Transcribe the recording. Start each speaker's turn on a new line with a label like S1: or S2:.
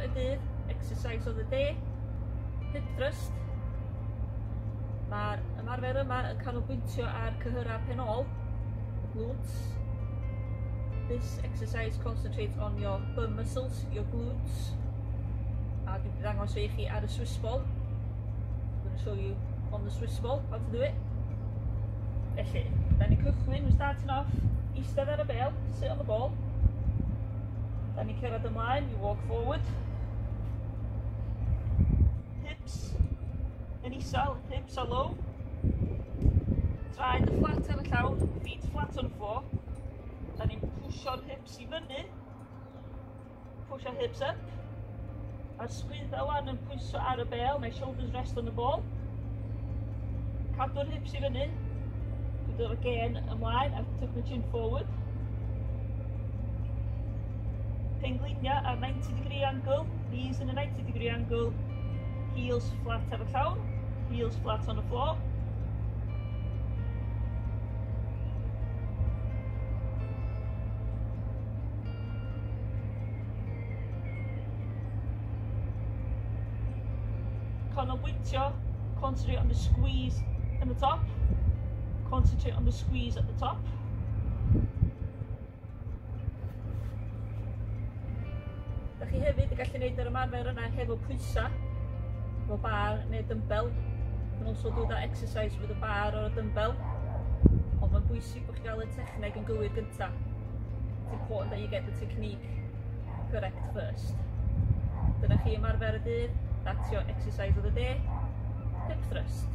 S1: y dydd, exercise of the day, hip thrust. Mae'r ymarfer yma yn canolbwyntio ar cyhyrau pen ôl, y glutes. This exercise concentrates on your bum muscles, your glutes. A dwi'n dangos i chi ar y Swiss ball. I'm going to show you on the Swiss ball how to do it. Felly, da ni'n cychwyn, we're starting off, eistedd ar y bel, sit on the ball. Da ni'n cerdded ymlaen, you walk forward. Hips yn isel, hips are low. Traed y flat ar y llawr, feet flat on the floor. Da ni'n pwsio'r hips i fyny. Push our hips up. A'r sgwydda wan yn pwyso ar y bel, my shoulders rest on the ball. Cadw'r hips i fyny. Dwi'n dod again ymlaen, I've took my chin forward. Penglinia ar 90 degree angle, knees in a 90 degree angle, heels flat ar y llawr, heels flat on the floor. Canolbwyntio, concentrate on the squeeze in the top. Concentrate on the squeeze at the top. Da chi hefyd yn gallu gwneud yr ymarfer yna hefo pwysa, efo bar neu dumbbell. You can also do that exercise with a bar or a dumbbell. Ond mae'n bwysig bod chi'n gael y techneg yn gywir gynta. It's important that you get the technique correct first. Dyna chi ymarfer y dydd. That's your exercise of the day. Hip thrust.